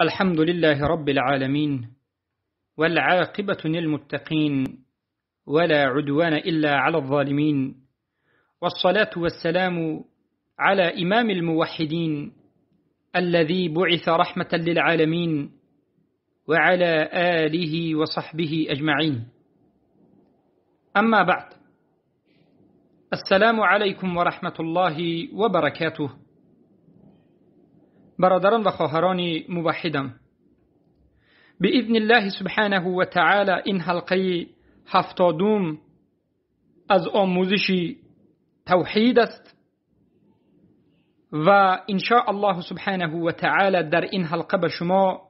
الحمد لله رب العالمين، والعاقبة للمتقين، ولا عدوان إلا على الظالمين، والصلاة والسلام على إمام الموحدين الذي بعث رحمة للعالمين، وعلى آله وصحبه أجمعين. أما بعد، السلام علیکم و رحمة الله و برکاته. برادران و خواهران موحدم، بإذن الله سبحانه و تعالی این حلقه 70 از آموزش توحید است و ان شاء الله سبحانه و تعالی در این حلقه به شما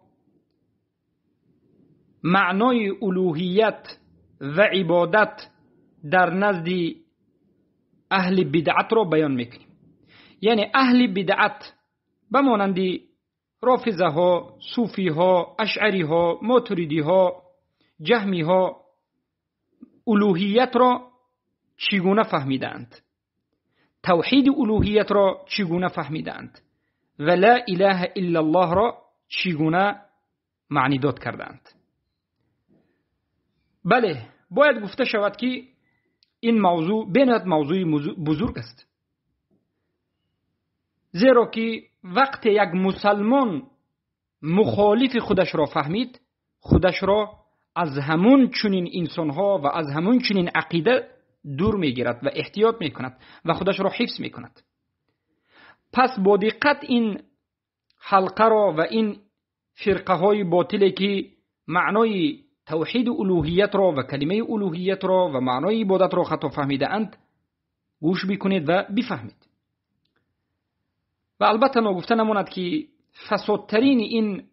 معنای الوهیت و عبادت در نزد اهل بدعت را بیان میکنیم. یعنی اهل بدعت به مانند رافضه ها، صوفی ها، اشعری ها، ماتریدی ها، جهمی ها الوهیت را چگونه فهمیدند، توحید الوهیت را چگونه فهمیدند و لا اله الا الله را چگونه معنی داد کردند. بله، باید گفته شود که این موضوع بنیاد موضوع بزرگ است، زیرا که وقت یک مسلمان مخالف خودش را فهمید، خودش را از همون چنین انسانها و از همون چنین عقیده دور میگیرد و احتیاط میکند و خودش را حفظ میکند. پس با دقت این حلقه را و این فرقه های باطله که معنای توحید الوهیت را و کلمه الوهیت را و معنای عبادت را خطا فهمیده اند گوش بکنید و بفهمید. و البته ناگفته نماند که فسادترین این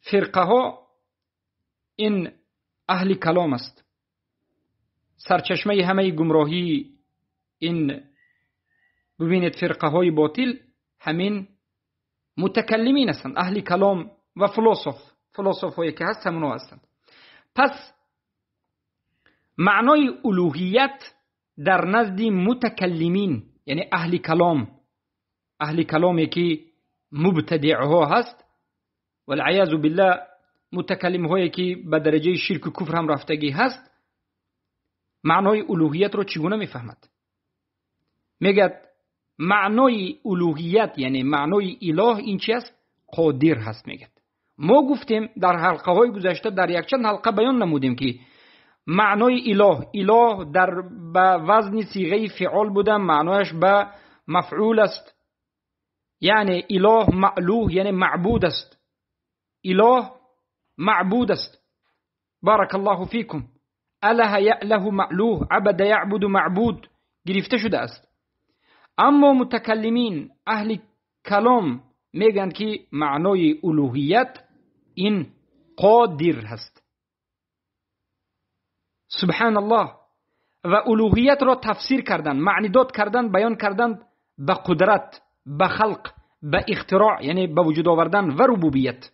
فرقه ها این اهل کلام است. سرچشمه همه گمراهی این ببینید فرقه های باطل همین متکلمین هستند، اهل کلام و فلسفه هایی که هست همونها هستند. پس معنای الوهیت در نزد متکلمین یعنی اهل کلام، اهل کلامی که مبتدع ها هست والعیاذ بالله، متکلم هایی که به درجه شرک و کفر هم رفتگی هست، معنای الوهیت رو چگونه میفهمد؟ میگد معنای الوهیت یعنی معنای اله این چی است؟ قادر هست. میگد ما گفتیم در حلقه های گذشته، در یک چند حلقه بیان نمودیم که معنای اله، اله در به وزن صیغه فعال بوده، معنایش به مفعول است، یعنی اله مألوه یعنی معبود است، اله معبود است. بارک الله فیکم. اله یأله مألوه، عبد یعبد معبود گرفته شده است. اما متکلمین اهل کلام میگن که معنای الوهیت این قادر هست. سبحان الله. و الوهیت را تفسیر کردن، معنی داد کردن، بیان کردن به قدرت، به خلق، به اختراع یعنی به وجود آوردن و ربوبیت.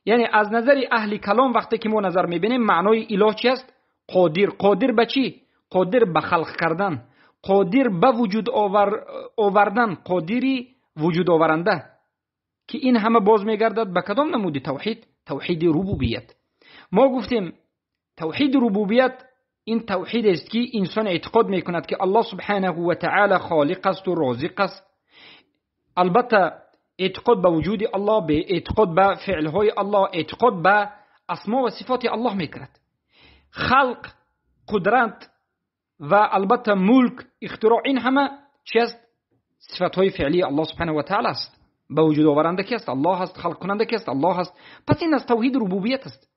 یعنی از نظر اهل کلام وقتی که ما نظر میبینیم معنای اله چی است؟ قادر. قادر به چی؟ قادر به خلق کردن، قادر به وجود آوردن، قادری وجود آورنده، که این همه باز میگردد به کدام نمود توحید؟ توحید ربوبیت. ما گفتیم توحید ربوبیت این توحید است که انسان اعتقاد میکند که الله سبحانه و تعالی خالق است و رازق است. البته اعتقاد به وجود الله، به اعتقاد به فعلهای الله، اعتقاد به اسما و صفات الله میکند. خلق، قدرت و البته ملک، اختراع، این همه چی است؟ صفات های فعلی الله سبحانه و تعالی است. به وجود آورنده کی است؟ الله است. خلق کننده کی است؟ الله است. پس این از توحید ربوبیت است.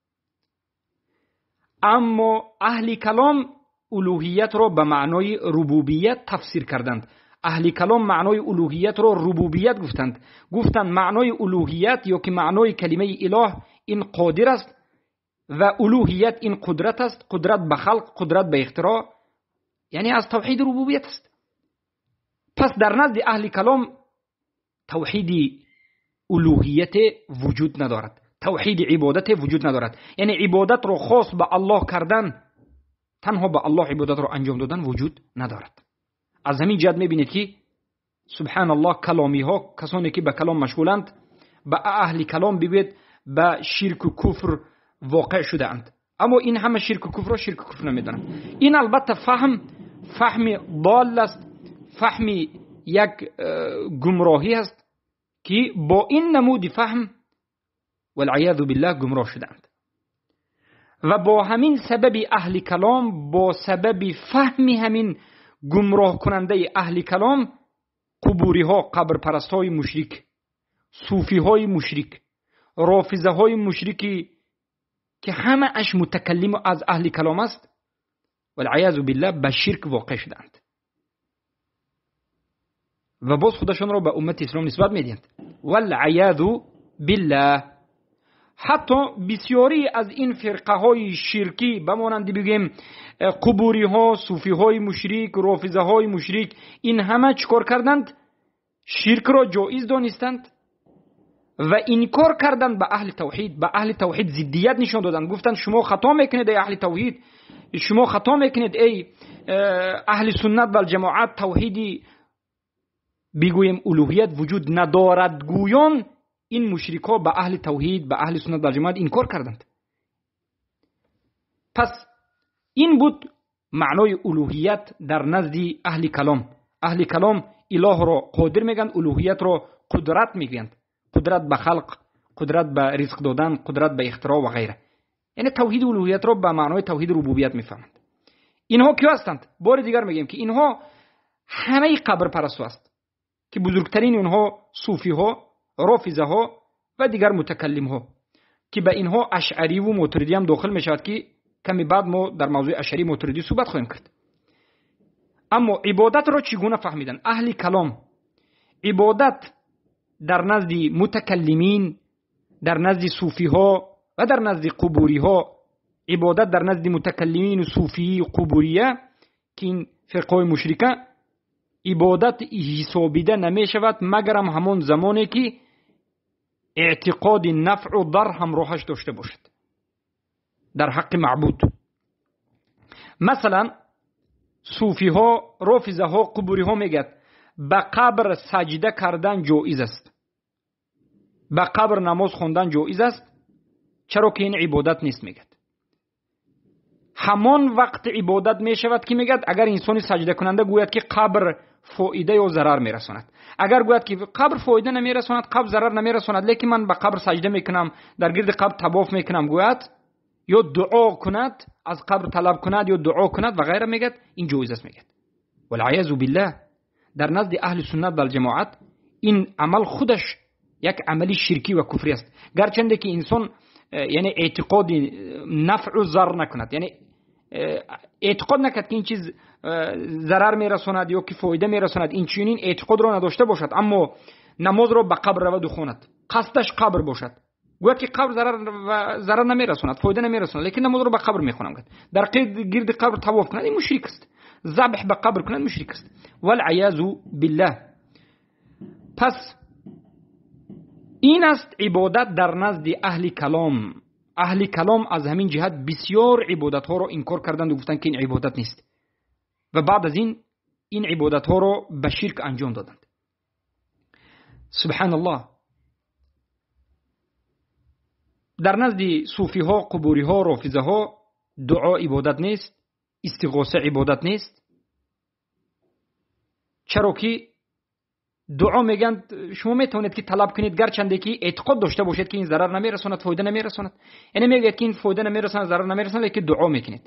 اما اهل کلام الوهیت را به معنای ربوبیت تفسیر کردند. اهل کلام معنای الوهیت را ربوبیت گفتند. گفتند معنای الوهیت یا که معنای کلمه اله این قادر است و الوهیت این قدرت است، قدرت به خلق، قدرت به اختراع، یعنی از توحید ربوبیت است. پس در نزد اهل کلام توحید الوهیت وجود ندارد، توحید عبادت وجود ندارد. یعنی عبادت را خاص به الله کردن، تنها به الله عبادت را انجام دادن وجود ندارد. از همین جهت میبینید که سبحان الله کلامی ها، کسانی که به کلام مشغولند، ба аҳли калом бигӯед ба ширку куфр воқеъ шудаанд, аммо ин ҳама ширку куфрро ширку куфр намедонанд. Ин албатта фаҳм фаҳми дол аст, фаҳми як гумроҳӣ аст ки бо ин намуди фаҳм валъиязу биллаҳ гумроҳ шудаанд. Ва бо ҳамин сабаби аҳли калом, бо сабаби фаҳми ҳамин гумроҳкунандаи аҳли калом, қубуриҳо, қабрпарастҳои мушрик, суфиҳои мушрик, рофизаҳои мушрики ки ҳамааш мутакаллиму аз аҳли калом аст, валъиязу биллаҳ ба ширк воқеъ шудаанд ва боз худашонро ба уммати ислом нисбат медиҳанд. Валъиязу биллаҳ. Ҳатто бисёре аз ин фирқаҳои ширкӣ ба монанди бигӯем қубуриҳо, суфиҳои мушрик, рофизаҳои мушрик, ин ҳама чӣ кор карданд? Ширкро ҷоиз донистанд ва инкор карданд ба аҳли тавҳид, ба аҳли тавҳид зиддият нишон доданд. Гуфтанд шумо хато мекунед, эй аҳли тавҳид, шумо хато мекунед, эй аҳли суннат валҷамоат, тавҳиди бигӯем улуҳият вуҷуд надорад гӯён. Ин мушрикҳо ба аҳли тавҳид, ба аҳли суннат валҷамоат инкор карданд. Пас ин буд маънои улуҳият дар назди аҳли калом. Аҳли калом илоҳро қодир мегӯянд, улуҳиятро қудрат мегӯянд. Қудрат ба халқ, қудрат ба ризқ додан, қудрат ба ихтироъ ва ғайра. Яъне тавҳиди улуҳиятро ба маънои тавҳиди рубубият мефаҳманд. Инҳо киё ҳастанд? Бори дигар мегӯем ки инҳо ҳамаи қабрпарастҳо аст ки бузургтарини онҳо суфиҳо, рофизаҳо ва дигар мутакаллимҳо ки ба инҳо ашъариву мотуридӣ ҳам дохил мешавад ки каме баъд мо дар мавзӯи ашъарӣ мотуридӣ суҳбат хоҳем кард. Аммо ибодатро чӣ гуна фаҳмиданд аҳли калом? Ибодат дар назди мутакаллимин, дар назди суфиҳо ва дар назди қубуриҳо, ибодат дар назди мутакаллимину суфии қубурия ки ин фирқаҳои мушрика, ибодат ҳисобида намешавад магарам ҳамон замоне ки эътиқоди нафъу дар ҳамроҳаш дошта бошад дар ҳаққи маъбуд. Масалан суфиҳо, рофизаҳо, қубуриҳо мегӯяд ба қабр саҷда кардан ҷоиз аст, ба қабр намоз хондан ҷоиз аст, чаро ки ин ибодат нест мегӯяд. Ҳамон вақт ибодат мешавад ки мегӯяд агар инсони саҷдакунанда гӯяд ки қабр фоида ё зарар мерасонад. Агар гӯяд ки қабр фоида намерасонад, қабр зарар намерасонад, лекин ман ба қабр саҷда мекунам, дар гирди қабр тавоф мекунам гӯяд, ё дуо кунад, аз қабр талаб кунад ё дуо кунад ва ғайра мегӯяд, ин ҷоиз аст мегӯяд. Валъиязу биллаҳ, дар назди аҳли суннат валҷамоат ин амал худаш як амали ширкӣ ва куфрӣ аст. Гарчанде ки инсон яъне эътиқоди нафъу зарар накунад, яъне эътиқод накард ки ин чиз зарар мерасонад ё ки фоида мерасонад, ин чунин эътиқодро надошта бошад, аммо намозро ба қабр раваду хонад, қасдаш қабр бошад, гӯяд ки қабр зарар намерасонад, фоида намерасонад, лекин намозро ба қабр мехонам, дар гирди қабр тавоф кунад, ин мушрик аст. Забҳ ба қабр кунад, мушрик аст. Валъиязу биллаҳ. Пас ин аст ибодат дар назди аҳли калом. Аҳли калом аз ҳамин ҷиҳат бисёр ибодатҳоро инкор карданд ва гуфтанд ки ин ибодат нест ва баъд аз ин ибодатҳоро ба ширк анҷом доданд. Субҳаналлоҳ. Дар назди суфиҳо, қубуриҳо, рофизаҳо дуо ибодат нест, истиғоса ибодат нест. Чаро ки дуо мегӯянд шумо метавонед ки талаб кунед, гарчанде ки эътиқод дошта бошед ки ин зарар намерасонад, фоида намерасонад. Яъне мегӯяд ки ин фоида намерасонад, зарар намерасонад, лекин дуо мекунед.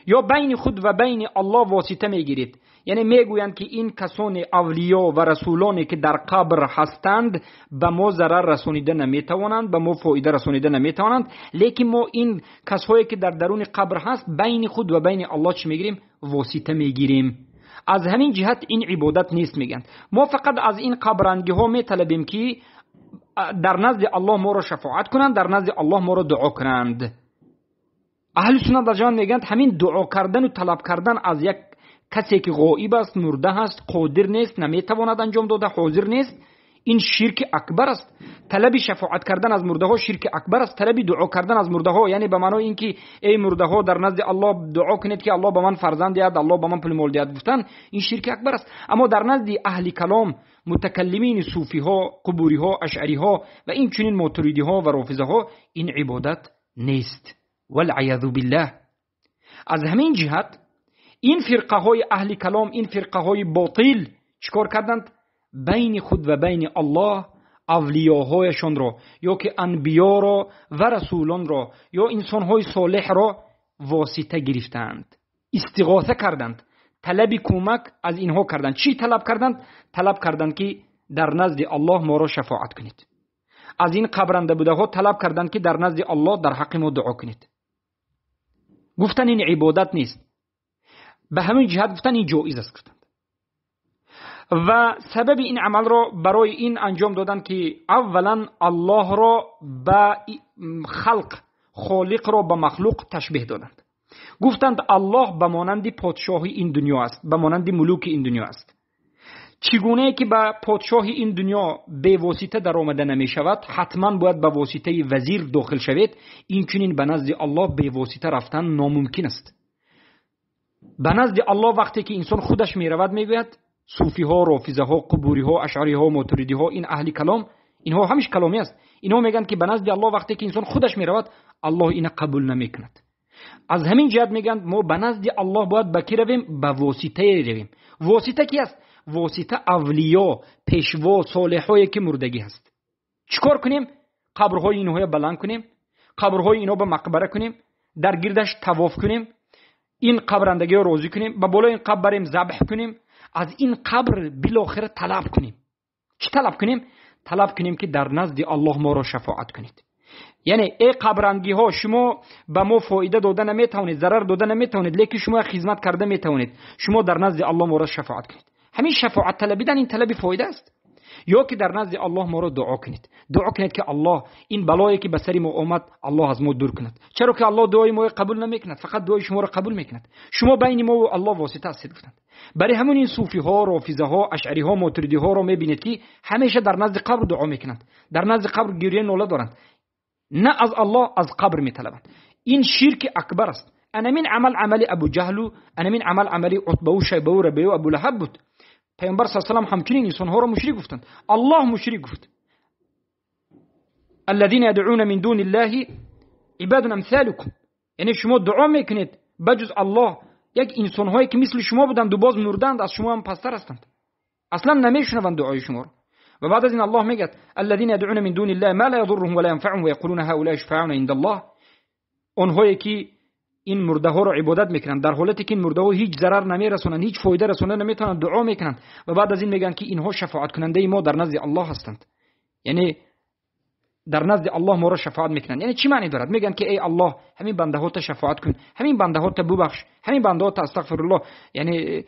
Ё байни худ ва байни Аллоҳ восита мегиред. Яъне мегӯянд ки ин касони авлиё ва расулоне ки дар қабр ҳастанд ба мо зарар расонида наметавонанд, ба мо фоида расонида наметавонанд, лекин мо ин касҳое ки дар даруни қабр ҳаст байни худ ва байни Аллоҳ чӣ мегирем? Восита мегирем. Аз ҳамин ҷиҳат ин ибодат нест мегӯянд. Мо фақат аз ин қабрангиҳо металабем ки дар назди Аллоҳ моро шафоат кунанд, дар назди Аллоҳ моро дуо кунанд. Аҳли суннат вал ҷамоат мегӯянд ҳамин дуо кардану талаб кардан аз як касе ки ғоиб аст, мурда аст, қодир нест, наметавонад анҷом дода, ҳозир нест, Ин ширки акбар аст. Талаби шафоат кардан аз мурдаҳо ширки акбар аст. Талаби дуо кардан аз мурдаҳо, яъне ба маънои ин ки эй мурдаҳо, дар назди Аллоҳ дуо кунед, ки Аллоҳ ба ман фарзанд диҳад, Аллоҳ ба ман пул мол диҳад, гуфтан ин ширки акбар аст. Аммо дар назди аҳли калом, мутакаллимини суфиҳо, қубуриҳо, ашъариҳо ва инчунин мотуридиҳо ва рофизаҳо ин ибодат нест. Валъиязу биллаҳ. Аз ҳамин ҷиҳат ин фирқаҳои аҳли калом, ин фирқаҳои ботил чикор карданд? Байни худ ва байни Аллоҳ авлиёҳояшонро ё ки анбиёро ва расулонро ё инсонҳои солеҳро восита гирифтаанд, истиғоса карданд, талаби кӯмак аз инҳо карданд. Чӣ талаб карданд? Талаб карданд, ки дар назди Аллоҳ моро шафоат кунед. Аз ин қабранда будаҳо талаб карданд, ки дар назди Аллоҳ дар ҳаққи мо дуо кунед. Гуфтан ин ибодат нест. Ба ҳамин ҷиҳат гуфтан ин ҷоиз аст, гуфтанд. Ва сабаби ин амалро барои ин анҷом доданд, ки аввалан Аллоҳро ба халқ, холиқро ба махлуқ ташбеҳ доданд. Гуфтанд Аллоҳ ба монанди подшоҳи ин дунё аст, ба монанди мулуки ин дунё аст. Чӣ гунае ки ба подшоҳи ин дунё бевосита даромада намешавад, ҳатман бояд ба воситаи вазир дохил шавед, инчунин ба назди Аллоҳ бевосита рафтан номумкин аст. Ба назди Аллоҳ вақте ки инсон худаш меравад, мегӯяд суфиҳо, рофизаҳо, қубуриҳо, ашъариҳо, мотуридиҳо, ин аҳли калом, инҳо ҳамиш каломӣ аст. Инҳо мегӯянд, ки ба назди Аллоҳ вақте ки инсон худаш меравад, Аллоҳ ина қабул намекунад. Аз ҳамин ҷиҳат мегӯянд мо ба назди Аллоҳ бояд ба кӣ равем? Ба воситае равем. Восита ки аст? Восита авлиё, пешво, солеҳое ки мурдагӣ ҳаст. Чӣ кор кунем? Қабрҳои инҳоя баланд кунем, қабрҳои инҳо ба мақбара кунем, дар гирдаш тавоф кунем, ин қабрандагиро розӣ кунем, ба болои ин қабр барем забҳ кунем, аз ин қабр билохира талаб кунем. Чӣ талаб кунем? Талаб кунем, ки дар назди Аллоҳ моро шафоат кунед. Яъне эй қабрангиҳо, шумо ба мо фоида дода наметавонед, зарар дода наметавонед, лекин шумо хизмат карда метавонед. Шумо дар назди Аллоҳ моро шафоат кунед. Ҳамин шафоат талабидан ин талаби фоида аст. Ё ки дар назди Аллоҳ моро дуо кунед. Дуо кунед, ки Аллоҳ ин балое ки ба сари мо омад, Аллоҳ аз мо дур кунад. Чаро ки Аллоҳ дуои моро қабул намекунад, фақат дуои шуморо қабул мекунад. Шумо байни мо ва Аллоҳ восита ҳастед, гуфтанд. Барои ҳамон ин суфиҳо, рофизаҳо, ашъариҳо, мотуридиҳоро мебинед, ки ҳамеша дар назди қабр дуо мекунанд, дар назди қабр гиря нола доранд, на аз Аллоҳ, аз қабр металабанд. Ин ширки акбар аст. Анамин амал амали Абу Ҷаҳлу, анамин амал амали Утбаву, Шайбаву, Рабею, Абу Лаҳаб буд. Пайғамбар саллаллоҳу алайҳи васаллам ҳамчунин инсонҳоро мушрик гуфтанд. Аллоҳ мушрик гуфт. Аллазина ядъуна мин дуни Аллаҳи ибадун амсалукум. Яъне шумо дуо мекунед ба ҷуз Аллоҳ як инсонҳое ки мисли шумо буданд ва боз мурданд, аз шумо ҳам пасттар ҳастанд. Аслан намешунаванд дуои шуморо. Ва баъд аз ин Аллоҳ мегӯяд аллазина ядъуна мин дуни Аллаҳи ма ла ядурруҳум ва ла янфаъуҳум ва яқулуна ҳаулаи шуфаъуна инда Аллоҳ. Онҳое ки ин мурдаҳоро ибодат мекунанд, дар ҳолате ки ин мурдаҳо ҳеҷ зарар намерасонанд, ҳеҷ фоида расонда наметавонанд, дуо мекунанд ва баъд аз ин мегӯянд, ки инҳо шафоаткунандаи мо дар назди Аллоҳ ҳастанд. Яъне дар назди Аллоҳ моро шафоат мекунанд. Яъне чӣ маъне дорад? Мегӯянд, ки эй Аллоҳ, ҳамин бандаҳота шафоат кун, ҳамин бандаҳота бубахш, ҳамин бандаҳота астағфируллоҳ, яъне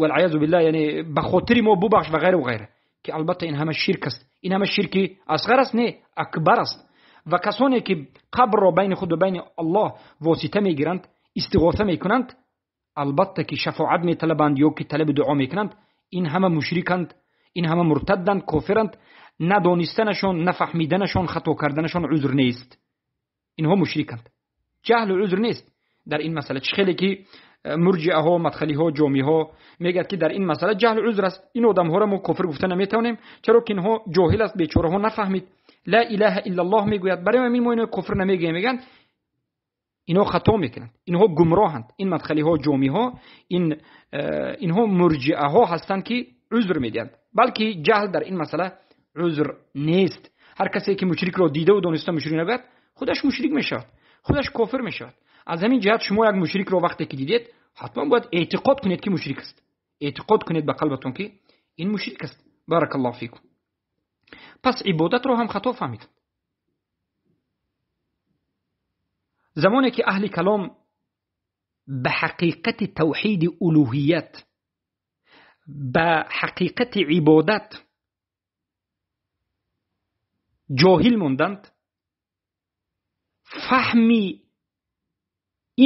валъиязу биллаҳ, яъне ба хотири мо бубахш ва ғайра ва ғайра. Ки албатта ин ҳама ширк аст. Ин ҳама ширки асғар аст, не, акбар аст. Ва касоне ки қабрро байни худ ва байни Аллоҳ восита мегиранд, истиғоса мекунанд, албатта ки шафоат металабанд ё ки талаби дуо мекунанд, ин ҳама мушриканд, ин ҳама муртадданд, кофиранд. Надонистанашон, нафаҳмиданашон, хато карданашон узр нест. Инҳо мушриканд. Ҷаҳлу узр нест дар ин масъала. Чӣ хеле ки мурҷиаҳо, мадхалиҳо, ҷомиҳо мегӯяд, ки дар ин масъала ҷаҳл узр аст. Ин одамҳоро мо кофир гуфта наметавонем, чаро ки инҳо ҷоҳил аст, бечораҳо нафаҳмид. Ла илаҳа иллаллоҳ мегӯяд. Барои ҳамин мо инҳо кофир намегӯем. Мегӯянд инҳо хато мекунанд, инҳо гумроҳанд. Ин мадхалиҳо, ҷомиҳо, инҳо мурҷиаҳо ҳастанд, ки узр медиҳанд, балки ҷаҳл дар ин масъала узр нест. Ҳар касе ки мушрикро дидаву дониста мушрик нагӯяд, худаш мушрик мешавад, худаш кофир мешавад. Аз ҳамин ҷиҳат шумо як мушрикро вақте ки дидед, ҳатман бояд эътиқод кунед, ки мушрик аст. Эътиқод кунед ба қалбатон, ки ин мушрик аст. Баракаллоҳу фикум. Пас ибодатро ҳам хато фаҳмиданд. Замоне ки аҳли калом ба ҳақиқати тавҳиди улуҳият, ба ҳақиқати ибодат ҷоҳил монданд, фаҳми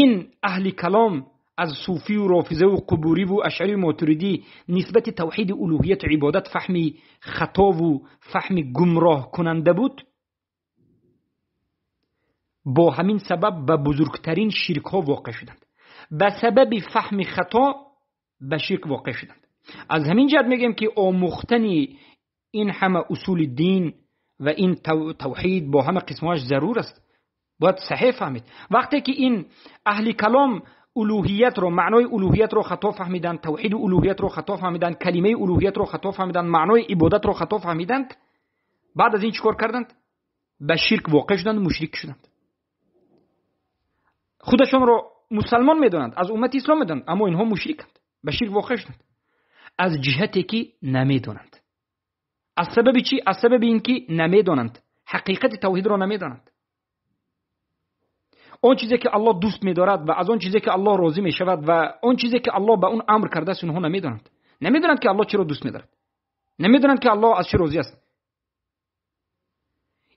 ин аҳли калом از صوفی و رافضه و قبوری و اشعری و ماتریدی نسبت توحید الوهیت و عبادت فهمی خطا و فهم گمراه کننده بود، با همین سبب به بزرگترین شرک ها واقع شدند. به سبب فهم خطا به شرک واقع شدند. از همین جهت میگیم که آموختن این همه اصول دین و این توحید با همه قسمهاش ضرور است. باید صحیح فهمید. وقتی که این اهل کلام الوهیت رو، معنای الوهیت رو خطا فهمیدند، توحید الوهیت رو خطا فهمیدند، کلمه الوهیت رو خطا فهمیدند، معنای عبادت رو خطا فهمیدند، بعد از این چیکار کردند؟ به شرک واقع شدند، مشرک شدند. خودشان رو مسلمان میدانند، از امت اسلام میدانند، اما اینها مشرکند، به شرک واقع شدند از جهتی که نمیدانند. از سبب چی؟ از سبب اینکه نمیدانند، حقیقت توحید رو نمیدانند. آن چیزی که الله دوست می‌دارد و از آن چیزی که الله راضی می‌شود و آن چیزی که الله به اون امر کرده است، اونها نمی‌دانند. نمی‌دانند که الله چرا دوست می‌دارد، نمی‌دانند که الله از چه راضی است.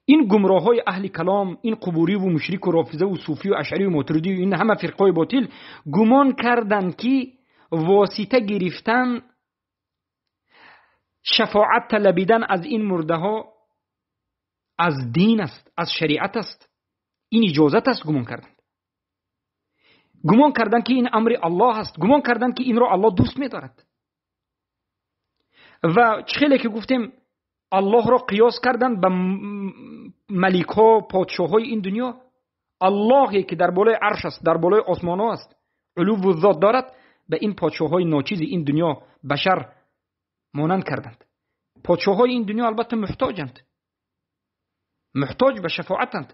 این گمراه‌های اهل کلام، این قبوری و مشرک و رافضه و صوفی و اشعری و ماتریدی و این همه فرقه‌های باطل گمان کردند که واسطه گرفتن، شفاعت طلبیدن از این مرده ها از دین است، از شریعت است، این اجازت است. گمان کردند، گمان کردند که این امر الله است، گمان کردند که این را الله دوست می‌دارد. و چه که گفتیم الله را قیاس کردند به ملک ها، پادشاه های این دنیا. اللهی که در بالای عرش است، در بالای آسمان ها است، علو و ذات دارد، به این پادشاه های ناچیز این دنیا بشر مانند کردند. پادشاه های این دنیا البته محتاجند، محتاج به شفاعتند.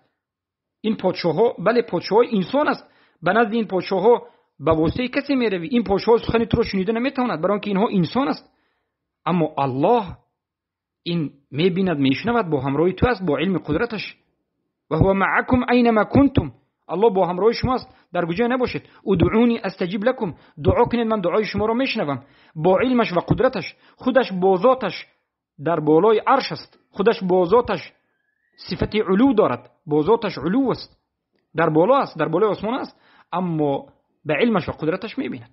این پادشاه ها، بله پادشاه های انسان است، به نزد این پادشاه ها به واسطه کسی می روی، این پادشاه ها سخن تو را شنیده نمیتواند، برای اینکه اینها انسان است. اما الله این میبیند، میشنود، با همراهی تو است، با علم قدرتش. و هو معکم اینما کنتم، الله با همراهی شما است، در کجای نباشید. ادعونی استجیب لکم، دعا کنید من دعای شما را میشنوم. با علمش و قدرتش، خودش با ذاتش در بالای عرش است، خودش با ذاتش صفت علو دارد، با ذاتش علو است، در بالا است، در بالای آسمان است، اما به علمش و قدرتش میبیند.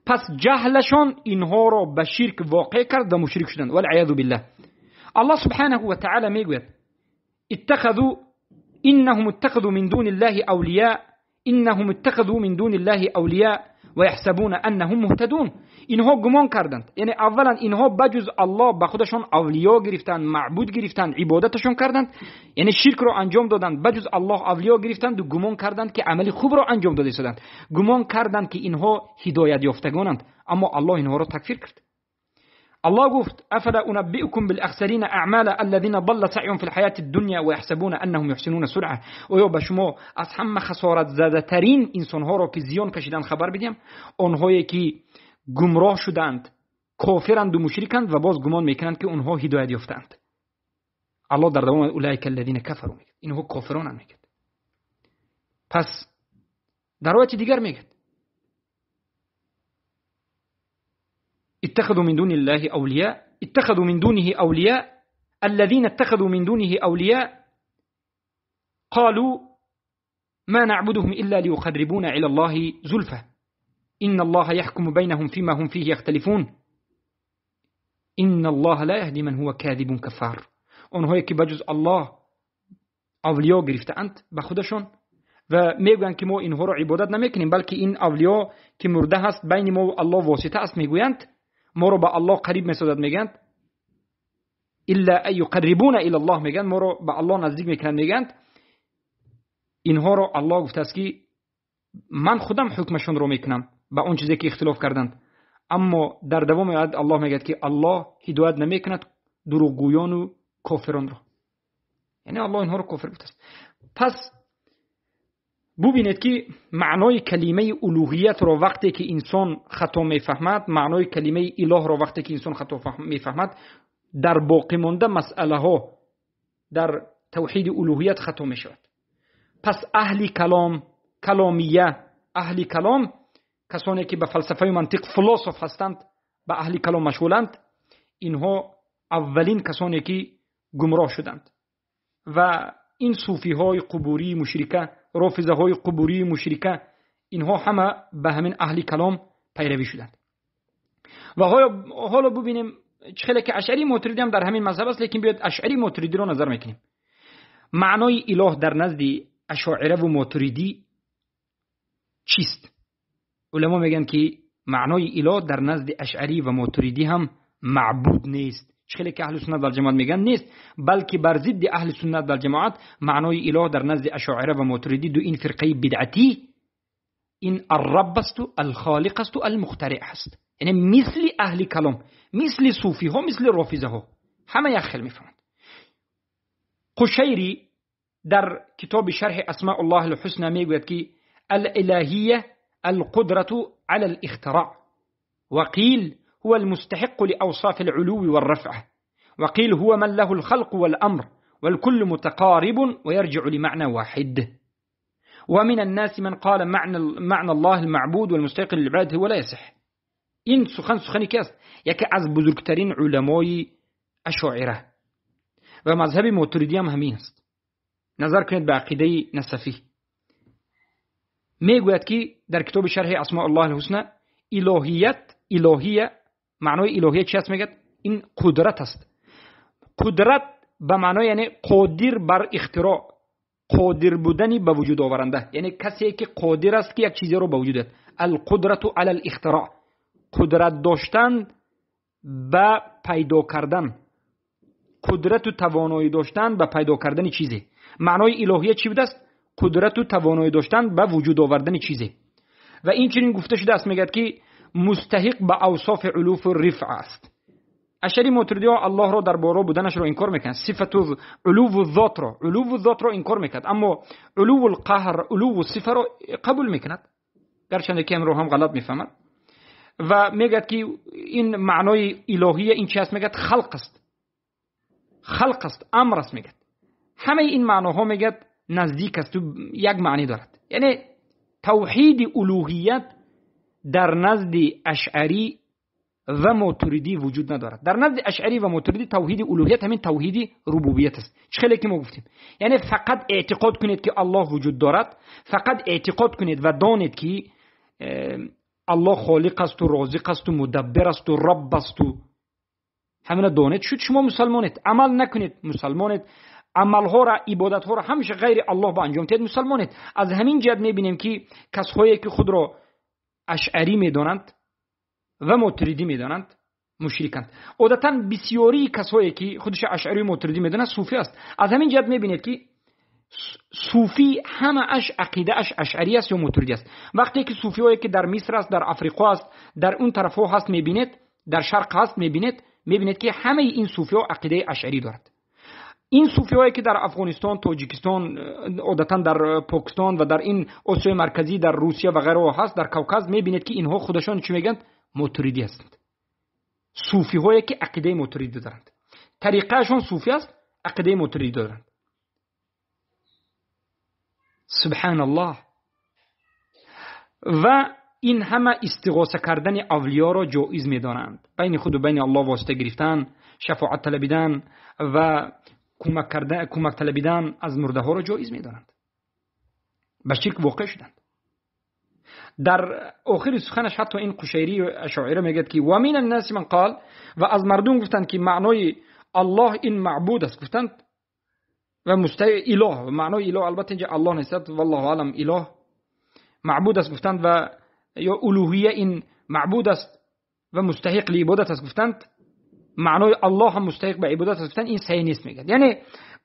پس جهلشان اینها را به شرک واقع کرد و مشرک شدند، والعیاذ بالله. الله سبحانه و تعالی میگوید اتخذوا انهم اتخذوا من دون الله اولیاء انهم اتخذوا من دون الله اولیاء ويحسبون انهم مهتدون. اینها گمان کردند، یعنی اولا اینها بجز الله به خودشان اولیا گرفتند، معبود گرفتند، عبادتشان کردند، یعنی شرک را انجام دادند، بجز الله اولیا گرفتند و گمان کردند که عمل خوب را انجام داده شدند، گمان کردند که اینها هدایت یافتگانند، اما الله اینها را تکفیر کرد. الله گفت افلا انبئكم بالاخسرین اعمالا الذين ضل سعيهم في الحياه الدنيا ويحسبون انهم يحسنون صنعا. آیا به شما از همه خسارت زده ترین انسان ها را که زیان کشیدن خبر بدیم؟ آنهایی که گمراه شدند، کافرند و مشرکند و باز گمان میکنند که اونها هدایت یافتند. الله در دوام اولئک الذین کفروا میگه، اینها کافرانند میگه. پس در روایت دیگر میگه اتخذوا من دون الله أولياء اتخذوا من دونه أولياء الذين اتخذوا من دونه أولياء قالوا ما نعبدهم إلا ليقربونا إلى الله زلفى إن الله يحكم بينهم فيما هم فيه يختلفون إن الله لا يهدي من هو كاذب كفار. آنهایی که بجز الله اولیا گرفته‌اند به خودشون و میگویند که ما اینها را عبادت نمیکنیم، بلکه این اولیا که مرده هست بین ما و الله واسطه است، میگویند ما رو به الله قریب میسازد، میگند الا یقربون الی الله، میگن ما رو به الله نزدیک میکنند، میگند اینها رو الله گفته است که من خودم حکمشون رو میکنم به اون چیزی که اختلاف کردند. اما در دوام آیت الله میگه که الله هدایت نمیکند دروغگویان و کافران رو، یعنی الله اینها رو کافر گفته است. پس ببینید که معنای کلمه الوهیت رو وقتی که انسان خطا میفهمد، معنای کلمه اله رو وقتی که انسان خطا میفهمد، در باقی مانده مسئله ها در توحید الوهیت خطا میشود. پس اهل کلام، کلامیه، اهل کلام کسانی که به فلسفه و منطق فلسفه هستند، به اهل کلام مشغولند، اینها اولین کسانی که گمراه شدند. و این صوفی های قبوری مشرکه، رافضه های قبوری مشرکه، اینها همه به همین اهل کلام پیروی شدند. و حالا ببینیم چه که اشعری ماتریدی هم در همین مذهب است، لیکن بیاید اشعری ماتریدی رو نظر میکنیم. معنای اله در نزد اشاعره و ماتریدی چیست؟ علما میگن که معنای اله در نزد اشعری و ماتریدی هم معبود نیست، چه که اهل سنت و جماعت میگن نیست، بلکه بر ضد اهل سنت و جماعت معنای اله در نزد اشاعره و ماتریدی دو این فرقه بدعتی این الرب است و الخالق است و المخترع است. یعنی مثل اهل کلام، مثل صوفی ها، مثل رافضه ها، همه یک خیل میفهمند. قشیری در کتاب شرح اسماء الله الحسنى میگوید که الالهیه القدرة على الاختراع، وقيل هو المستحق لأوصاف العلو والرفعة، وقيل هو من له الخلق والأمر، والكل متقارب ويرجع لمعنى واحد. ومن الناس من قال معنى الله المعبود والمستحق للعبادة هو لا يصح. این سخن سخنی که است یکی از بزرگترین علمای اشاعره و مذهب ماتریدی هم همین است. نظر کنید به عقیده نصفی، میگوید که در کتاب شرح اسماء الله الحسنى الهیت، الهیه، معنای الهیه چی است؟ میگه این قدرت است. قدرت به معنای یعنی قادر بر اختراع، قادر بودنی به وجود آورنده، یعنی کسی که قادر است که یک چیزی رو به وجود آورد. القدرت علی الاختراع، قدرت داشتن به پیدا کردن، قدرت و توانایی داشتن به پیدا کردن چیزی. معنای الهیه چی بوده است؟ قدرت و توانایی داشتن به وجود آوردن چیزی. و این چنین گفته شده است، میگه که مستحق به اوصاف علو و رفع است. اشعری ماتریدی ها الله را در بالا بودنش را انکار میکنند، صفت علو الذات را، علو الذات را انکار میکند، اما علو القهر، علو الصفه را قبول میکند، گرچه که امرو هم غلط میفهمد. و میگه که این معنای الهیه این چی است؟ میگه خلق است، خلق است، امر است. میگه همه این معناها میگه نزدیک است و یک معنی دارد. یعنی توحید الوهیت در نزد اشعری و ماتریدی وجود ندارد. در نزد اشعری و ماتریدی توحید الوهیت همین توحید ربوبیت است. چه که ما گفتیم، یعنی فقط اعتقاد کنید که الله وجود دارد، فقط اعتقاد کنید و دانید که الله خالق است و رازق است و مدبر است و رب است و همین دانید شد شما مسلمانید. عمل نکنید مسلمانید، عملها را، عبادتها را همیشه غیر الله با انجام دهید مسلمانید. از همین جهت میبینیم که کسایی که خود را اشعری میدانند و ماتریدی میدانند مشرکند. عادتا بسیاری کسایی که خودش اشعری و ماتریدی میدانند صوفی است. از همین جهت میبینید که صوفی همه اش عقیده اش اشعری است یا ماتریدی است. وقتی که صوفی هایی که در مصر است، در افریقا است، در اون طرف ها هست میبینید، در شرق هست میبینید، میبینید که همه این صوفی ها عقیده اشعری دارند. این صوفی هایی که در افغانستان، تاجیکستان، عادتا در پاکستان و در این آسیای مرکزی، در روسیه و غیره هست، در کوکاز، میبینید که اینها خودشان چی میگن؟ ماتریدی هستند. صوفی هایی که عقیده ماتریدی دارند، طریقهشان صوفی است، عقیده ماتریدی دارند. سبحان الله. و این همه استغاثه کردن اولیا را جایز میدانند، بین خود و بین الله واسطه گرفتن، شفاعت طلبیدن و کمک کردن، کمک طلبیدن از مرده ها را جایز میدانند. به شرک واقع شدند. در آخر سخنش حتی این قشیری و اشاعره میگه که و من الناس من قال، و از مردم گفتند که معنای الله این معبود است، گفتند و مستحق اله، معنای اله البته اینجا الله نیست، والله اعلم، اله معبود است گفتند، و یا الوهیه این معبود است و مستحق لعبادت است گفتند، معنای الله هم مستحق به عبادت است گفتند، این صحیح نیست میگن. یعنی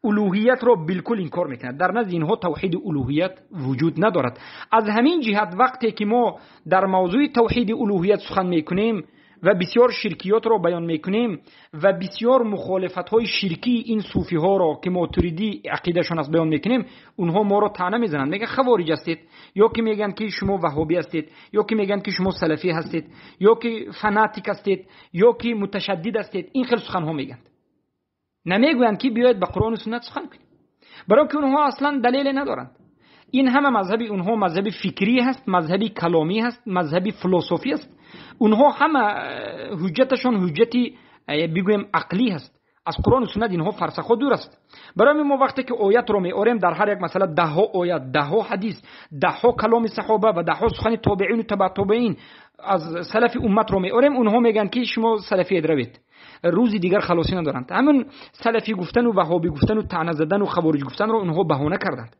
الوهیت را بالکل انکار میکنند. در نزد اینها توحید الوهیت وجود ندارد. از همین جهت وقتی که ما در موضوع توحید الوهیت سخن میکنیم و بسیار شرکیات را بیان میکنیم و بسیار مخالفت های شرکی این صوفی ها را که ماتریدی عقیدهشان است بیان میکنیم، اونها ما را طعنه میزنند، میگن خوارج هستید، یا که میگن که شما وهابی هستید، یا که میگن که شما سلفی هستید، یا که فناتیک هستید، یا که متشدد هستید. این خیلی سخن ها میگن. نمیگویند که بیاید به قرآن و سنت سخن کنید، برای که اونها اصلا دلیل ندارند. این همه مذهبی اونها مذهبی فکری هست، مذهبی کلامی هست، مذهبی فلسفی است. اونها همه حجتشون حجتی بگویم عقلی هست. Аз Қуръону суннат инҳо фарсахҳо дур аст. Барои мо вақте ки оятро меорем, дар ҳар як масъала даҳҳо оят, даҳҳо ҳадис, даҳҳо каломи саҳоба ва даҳҳо сухани тобеину табаъ тобеин аз салафи умматро меорем, онҳо мегӯянд, ки шумо салафият равед, рӯзи дигар халосӣ надоранд. Ҳамин салафӣ гуфтану ваҳобӣ гуфтану таъна задану хавориҷ гуфтанро онҳо баҳона карданд.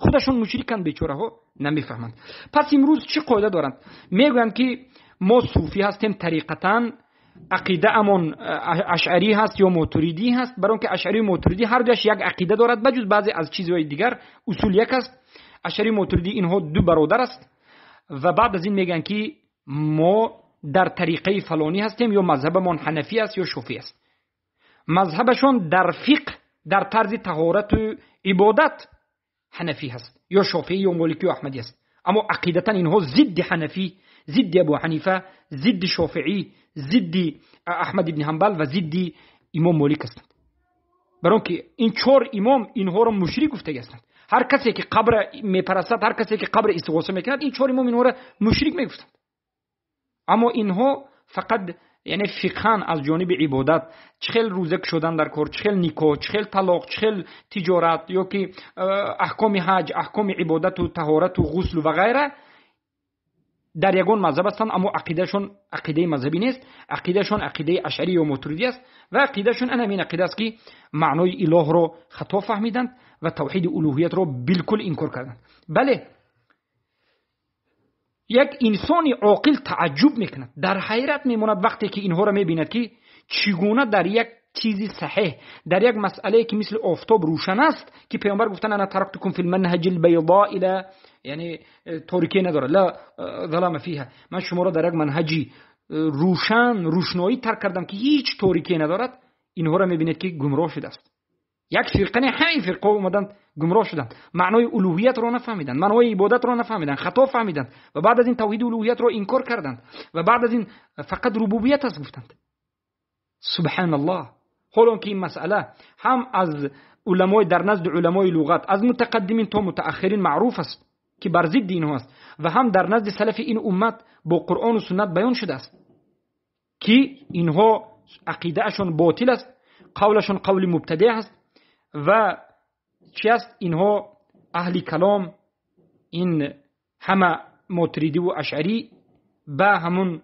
Худашон мушриканд, бечораҳо намефаҳманд. Пас имрӯз чӣ қоида доранд? Мегӯянд, ки мо суфӣ ҳастем, тариқатан ақидаамон ашъарӣ ҳаст ё мотуридӣ ҳаст, барои он ки ашъарию мотуридӣ ҳар дуяш як ақида дорад, ба ҷуз баъзе аз чизҳои дигар усул як аст. Ашъарию мотуридӣ инҳо ду бародар аст. Ва баъд аз ин мегӯянд, ки мо дар тариқаи фалонӣ ҳастем, ё мазҳабамон ҳанафӣ аст ё шофӣ аст. Мазҳабашон дар фиқҳ, дар тарзи таҳорату ибодат ҳанафӣ ҳаст ё шофиӣ ё моликӣ ё аҳмадӣ аст, аммо ақидатан инҳо зидди ҳанафӣ, зидди Абу Ҳанифа, зидди шофиӣ, зидди Аҳмад ибни Ҳанбал ва зидди имом Молик ҳастанд. Барои он ки ин чор имом инҳоро мушрик гуфтагӣ ҳастанд. Ҳар касе ки қабр мепарастад, ҳар касе ки қабр истиғоса мекунад, ин чор имом инҳоро мушрик мегуфтанд. Аммо инҳо фақат яъне фиқҳан аз ҷониби ибодат, чӣ хел рӯза кушодан дар кор, чӣ хел никоҳ, чӣ хел талоқ, чӣ хел тиҷорат, ё ки аҳкоми ҳаҷ, аҳкоми ибодату таҳорату ғуслу ва ғайра дар ягон мазҳаб ҳастанд, аммо ақидаашон ақидаи мазҳабӣ нест, ақидаашон ақидаи ашъарӣ ё мотуридӣ аст ва ақидаашон ана ҳамин ақида аст, ки маънои илоҳро хато фаҳмиданд ва тавҳиди улуҳиятро билкул инкор карданд. Бале, як инсони оқил тааҷҷуб мекунад, дар ҳайрат мемонад вақте ки инҳоро мебинад, ки чӣ гуна дар як чизи саҳеҳ, дар як масъалае ки мисли офтоб рӯшан аст, ки паёмбар гуфтанд: ана тарактукум фил манҳаҷи лбайдо ила, яъне торикӣ надорад, ла залама фиҳа, ман шуморо дар як манҳаҷи рӯшан, рӯшноӣ тарк кардам, ки ҳеҷ торикӣ надорад. Инҳоро мебинед, ки гумроҳ шудааст. Як фирқа не, ҳамин фирқаҳо омаданд, гумроҳ шуданд, маънои улуҳиятро нафаҳмиданд, маънои ибодатро нафаҳмиданд, хато фаҳмиданд ва баъд аз ин тавҳиди улуҳиятро инкор карданд ва баъд аз ин фақат рубубият аст гуфтанд. Субҳаналлоҳ. Ҳол он ки ин масъала ҳам аз уламои дар назди уламои луғат, аз мутақаддимин то мутааххирин маъруф аст, ки бар зидди инҳо аст, ва ҳам дар назди салафи ин уммат бо Қуръону суннат баён шудааст, ки инҳо ақидаашон ботил аст, қавлашон қавли мубтадеъ аст ва чи аст, инҳо аҳли калом, ин ҳама мотуридиву ашъарӣ ба ҳамун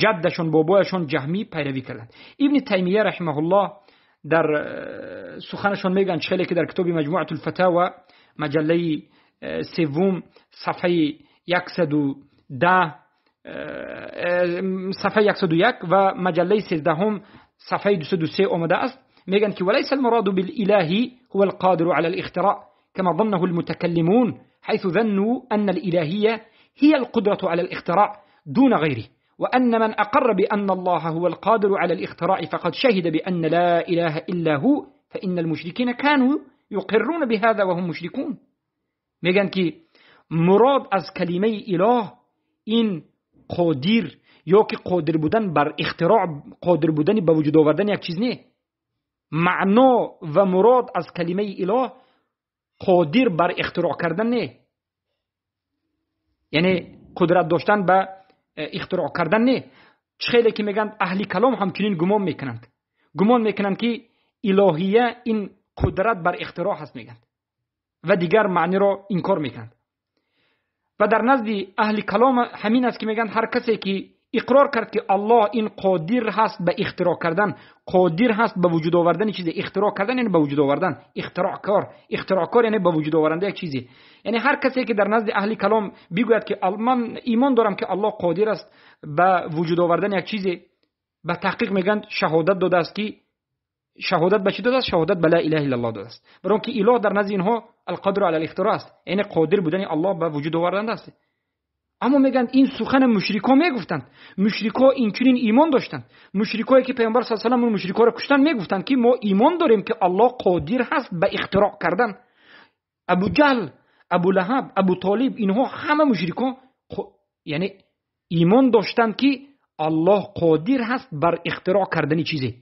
ҷаддашон, бобояшон ҷаҳмӣ пайравӣ карданд. Ибни Таймия раҳимаҳуллоҳ дар суханашон мегӯянд, чӣ хеле ки дар китоби Маҷмуатул Фатава, маҷаллаи севум, сафҳаи 110, сафҳаи 101 ва маҷаллаи 13-ум, сафҳаи 203 омадааст, мегӯянд, ки وليس المراد بالإله هو القادر على الاختراع كما ظنه المتكلمون، حيث ظنوا أن الإلهية هي القدرة على الاختراع دون غيره، وأن من أقر بأن الله هو القادر على الاختراع فقد شهد بأن لا إله إلا هو، فإن المشركين كانوا يقرون بهذا وهم مشركون. میگن که مراد از کلمه اله این قادر یا که قادر بودن بر اختراع، قادر بودن به وجود آوردن یک چیز نه. معنا و مراد از کلمه اله قادر بر اختراع کردن نه، یعنی قدرت داشتن به اختراع کردن نه. خیلی که میگن اهل کلام همچنین گمان میکنند، گمان میکنند که الهیه این قدرت بر اختراع هست میگن و دیگر معنی را انکار میکنند. و در نزد اهل کلام همین است که میگن هر کسی که اقرار کرد که الله این قادر هست به اختراع کردن، قادر هست به وجود آوردن چیزی، اختراع کردن یعنی به وجود آوردن، اختراعکار، اختراعکار یعنی به وجود آورنده یک چیزی، یعنی هر کسی که در نزد اهل کلام بگوید که من ایمان دارم که الله قادر است به وجود آوردن یک چیزی، به تحقیق میگن شهادت داده است که شهادت به چی داده است؟ شهادت به لا اله الا الله داده است. برای اینکه اله در نزد اینها القادر علی الاختراع است، یعنی قادر بودن الله به وجود آوردن است. اما میگن این سخن مشرکا میگفتند، مشرکا اینچنین ایمان داشتند، مشرکایی که پیامبر صلی الله علیه و سلم مشرکا را کشتن میگفتند که ما ایمان داریم که الله قادر هست به اختراع کردن. ابو جهل، ابو لهب، ابو طالب، اینها همه مشرکا یعنی ایمان داشتند که الله قادر هست بر اختراع کردن چیزی،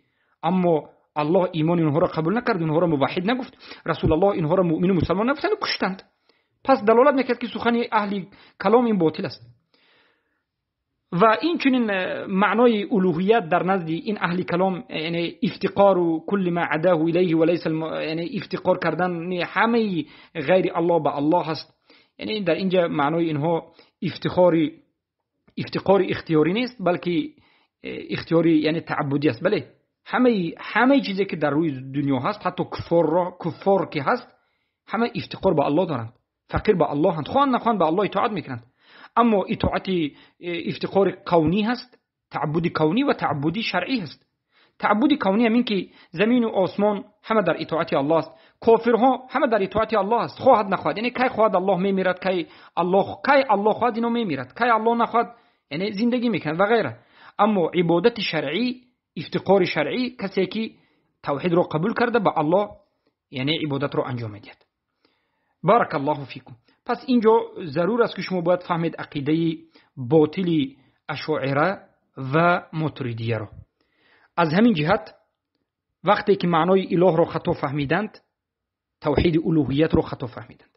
اما الله ایمان اینها را قبول نکرد، اینها را موحد نگفت، رسول الله اینها را مؤمن و مسلمان نگفتند و کشتند. پس دلالت میکرد که سخن اهل کلام این باطل است. و این چنین معنای الوهیت در نزد این اهل کلام، یعنی افتقار و کل ما عداه الیه و لیس یعنی افتقار کردن همه غیر الله به الله هست. یعنی در اینجا معنای اینها افتقار اختیاری نیست، بلکه اختیاری یعنی تعبدی است. بله، همه چیزی که در روی دنیا هست، حتی کفار که هست، همه افتقار به الله دارند، فقیر به الله هستند، خوان نخوان به الله اطاعت میکنند. اما اطاعت افتقار کونی هست، تعبد کونی و تعبدی شرعی هست. تعبد کونی همین که زمین و آسمان همه در اطاعت الله است، کافرها همه در اطاعت الله است، خواهد نخواهد، یعنی کی خواهد الله میمیرد، کی الله خواهد اینو میمیرد، کی الله نخواهد یعنی زندگی میکنه و غیره. اما عبادت شرعی، افتقار شرعی، کسی که توحید رو قبول کرده به الله یعنی عبادت رو انجام میدهد. بارک الله فیکم. پس اینجا ضرور است که شما باید فهمید عقیده باطل اشاعره و ماتریدیه را. از همین جهت وقتی که معنای اله را خطا فهمیدند، توحید الوهیت را خطا فهمیدند.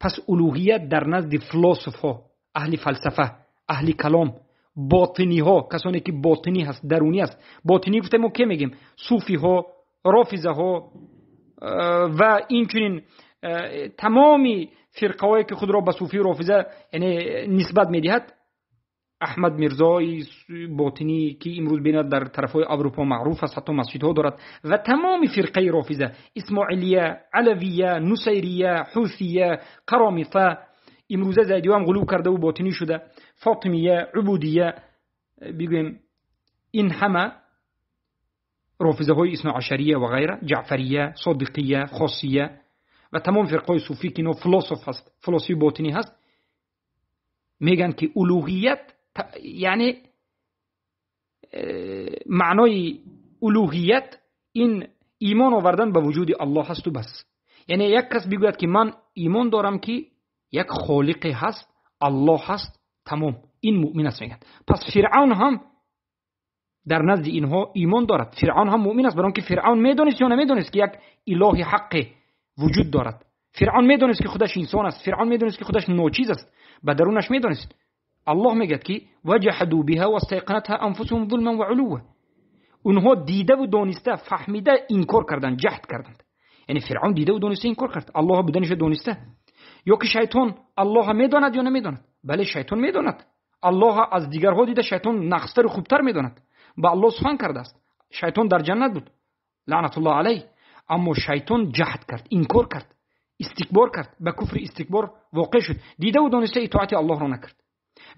پس الوهیت در نزد فلسفه ها، اهل فلسفه، اهل کلام، باطنی ها، کسانی که باطنی هست، درونی است. باطنی گفتیم ما که میگیم صوفی ها، رافضه ها و اینچنین تمامی فرقه هایی که خود را به صوفی رافضه یعنی نسبت میدهد. احمد میرزای باطنی که امروز بیند در طرفهای اروپا معروف است، حتی مسجدها دارد، و تمام فرقه رافضه، اسماعیلیه، علویه، نصیریه، حوثیه، قرامطه، امروزه زیدی هم غلو کرده و باطنی شده، فاطمیه، عبودیه، بگویم این همه رافضه های اثنا عشریه و غیره، جعفریه، صادقیه، خاصیه و تمام فرقه صوفی که اینو فلسفه هست، فلسفی باطنی هست، میگن که الوهیت یعنی معنای الوهیت این ایمان آوردن به وجود الله هست و بس. یعنی یک کس بگوید که من ایمان دارم که یک خالق هست، الله هست، تمام، این مؤمن است میگن. پس فرعون هم در نزد اینها ایمان دارد، فرعون هم مؤمن است، برای اینکه فرعون میدونست یا نمیدونست که یک اله حق وجود دارد. فرعون میدونست که خودش انسان است، فرعون میدونست که خودش ناچیز است، به درونش میدونست. الله میگه که وجحدوا بها واستيقنتها انفسهم ظلما وعلوا. اونها دیده و دانسته، فهمیده انکار کردند، جحد کردند. یعنی فرعون دیده و دانسته انکار کرد، الله بودنش دانسته. یا که شیطان الله میداند یا نمیداند؟ بله شیطان میداند. الله از دیگرها دیده شیطان نقصتر و خوبتر میداند. با الله سخن کرده است. شیطان در جنت بود، لعنت الله علیه، اما شیطان جحد کرد، انکار کرد، استکبار کرد، به کفر استکبار واقع شد. دیده و دانسته اطاعت الله را نکرد.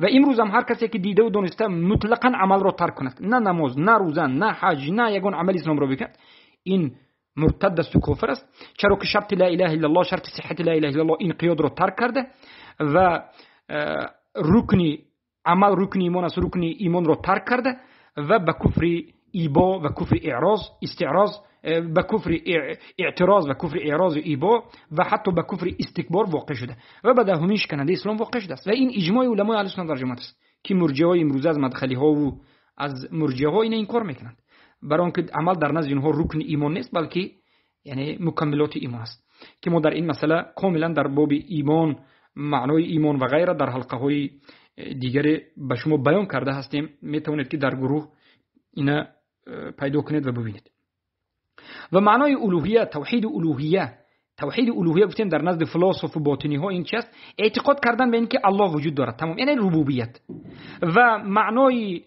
و امروز هم هر کسی که دیده و دانسته مطلقا عمل را ترک کند، نه نماز، نه روزه، نه حج، نه یگان عمل اسلام را بکند، این مرتد است و کافر است. چرا که شرط لا اله الا الله، شرط صحت لا اله الا الله، انقیاد را ترک کرده و رکن عمل، رکن ایمان است، رکن ایمان را ترک کرده و به کفر ایبا و کفر اعراض، استعراض، به کفر اعتراض و کفر اعراض و ایبا و حتی به کفر استکبار واقع شده و به دهمین شکننده اسلام واقع شده است. و این اجماع علمای اهل سنت در جماعت است که مرجعه های امروزه از مدخلی ها و از مرجعه ها این کار میکنند، برای آنکه عمل در نزد اینها رکن ایمان نیست، بلکه یعنی مکملات ایمان است که ما در این مسئله کاملا در باب ایمان، معنای ایمان و غیره در حلقه های دیگر به شما بیان کرده هستیم. میتوانید که در گروه اینا پیدا کنید و ببینید. و معنای الوهیه، توحید الوهیه، توحید الوهیه گفتیم در نزد فلسفه و باطنی ها این چی است؟ اعتقاد کردن به اینکه الله وجود دارد، تمام، یعنی ربوبیت. و معنای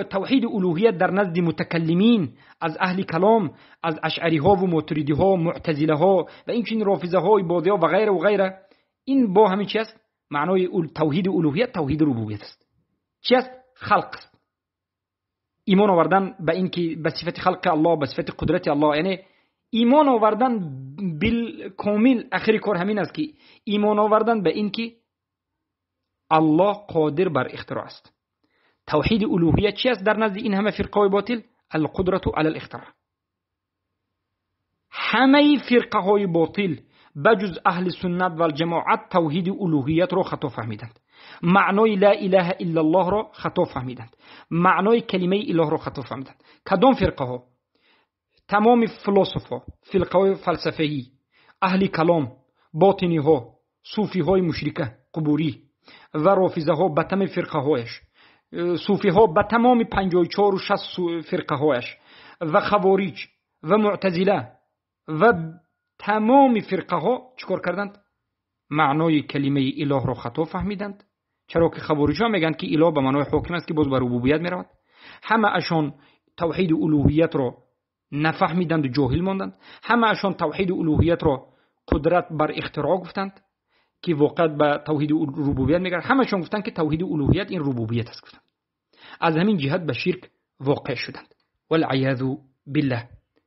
توحید الوهیت در نزد متکلمین از اهل کلام، از اشعری ها و ماتریدی ها، معتزله ها و اینچنین رافضه ها، عبادی ها و غیره و غیره، این با همین چی است؟ معنای توحید الوهیت توحید ربوبیت است. چی است؟ خلق است. ایمان آوردن به اینکه به صفت خلق الله، به صفت قدرت الله، یعنی ایمان آوردن بالکامل. اخری کار همین است که ایمان آوردن به اینکه الله قادر بر اختراع است. توحید الوهیت چی است در نزد این همه فرقه های باطل؟ القدرت علی الاختراع. همه فرقه های باطل بجز اهل سنت و الجماعت توحید الوهیت را خطا فهمیدند، معنای لا اله الا الله را خطا فهمیدند، معنای کلمه اله را خطا فهمیدند. کدام فرقه ها؟ تمام فلسفه، فرقه های فلسفه‌ای، اهل کلام، باطنی ها، صوفی های مشرکه قبوری و رافضه ها به تمام فرقه هایش، суфиҳо ба тамоми 54 60 фирқаҳояш ва хавориҷ ва муътазила ва тамоми фирқаҳо чӣ кор карданд? Маънои калимаи илоҳро хато фаҳмиданд. Чаро ки хавориҷҳо мегӯянд, ки илоҳ ба маънои ҳоким аст, ки боз ба рубубият меравад. Ҳамаашон тавҳиди улуҳиятро нафаҳмиданду ҷоҳил монданд. Ҳамаашон тавҳиди улуҳиятро қудрат бар ихтироъ гуфтанд, ки воқеат ба тавҳиди рубубият мегардад. Ҳамаашон гуфтанд, ки тавҳиди улуҳият ин рубубият аст гуфтанд. Аз ҳамин ҷиҳат ба ширк воқеъ шуданд. Валъиязу биллаҳ.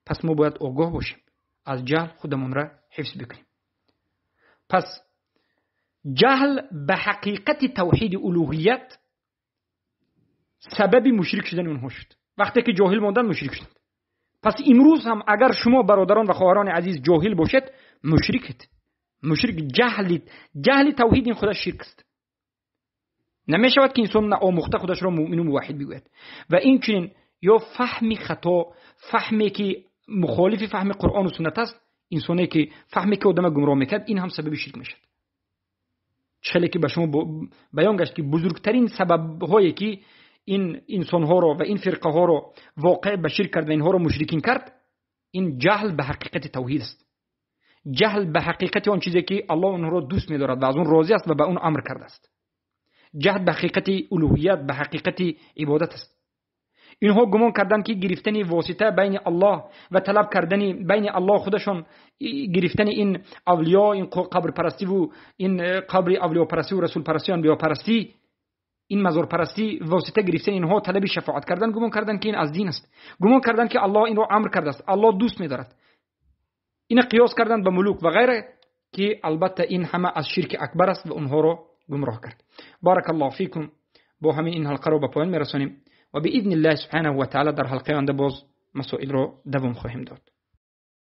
Пас мо бояд огоҳ бошем, аз ҷаҳл худамонро ҳифз бикунем. Пас ҷаҳл ба ҳақиқати тавҳиди улуҳият сабаби мушрик шудани онҳо шуд. Вақте ки ҷоҳил монданд, мушрик шуданд. Пас имрӯз ҳам агар шумо бародарон ва хоҳарони азиз ҷоҳил бошед, мушрикед. Мушрик ҷаҳли тавҳид ин худаш ширк аст. Намешавад ки инсон наомӯхта худашро муъмину муваҳҳид бигӯяд. Ва инчунин ё фаҳми хато, фаҳме ки мухолифи фаҳми Қуръону суннат аст, инсоне ки фаҳме ки одама гумроҳ мекард, ин ҳам сабаби ширк мешавад. Хеле ки ба шумо баён гашт, ки бузургтарин сабабҳое ки ин инсонҳоро ва ин фирқаҳоро воқеъ ба ширк кард ва инҳоро мушрикин кард, ин ҷаҳл ба ҳақиқати тавҳид аст. Ҷаҳл ба ҳақиқати он чизе ки Аллоҳ онҳоро дӯст медорад ва аз он розӣ аст ва ба он амр кардааст. Ҷаҳл ба ҳақиқати улуҳият, ба ҳақиқати ибодат аст. Инҳо гумон карданд, ки гирифтани восита байни Аллоҳ ва талаб кардани байни Аллоҳ худашон, гирифтани ин авлиё, ин қабрпарастиву ин қабри авлиёпарастиву расулпарастию анбиёпарастӣ, ин мазорпарастӣ, восита гирифтани инҳо, талаби шафоат кардан, гумон карданд, ки ин аз дин аст. Гумон карданд, ки Аллоҳ инро амр кардааст, Аллоҳ дӯст медорад. Ина қиёс карданд ба мулук ва ғайра, ки албатта ин ҳама аз ширки акбар аст ва онҳоро гумроҳ кард. Баракаллоҳу фикум. Бо ҳамин ин ҳалқаро ба поён мерасонем ва биизни Аллоҳи субҳанаҳу ва таъала дар ҳалқаи оянда боз масоилро давом хоҳем дод.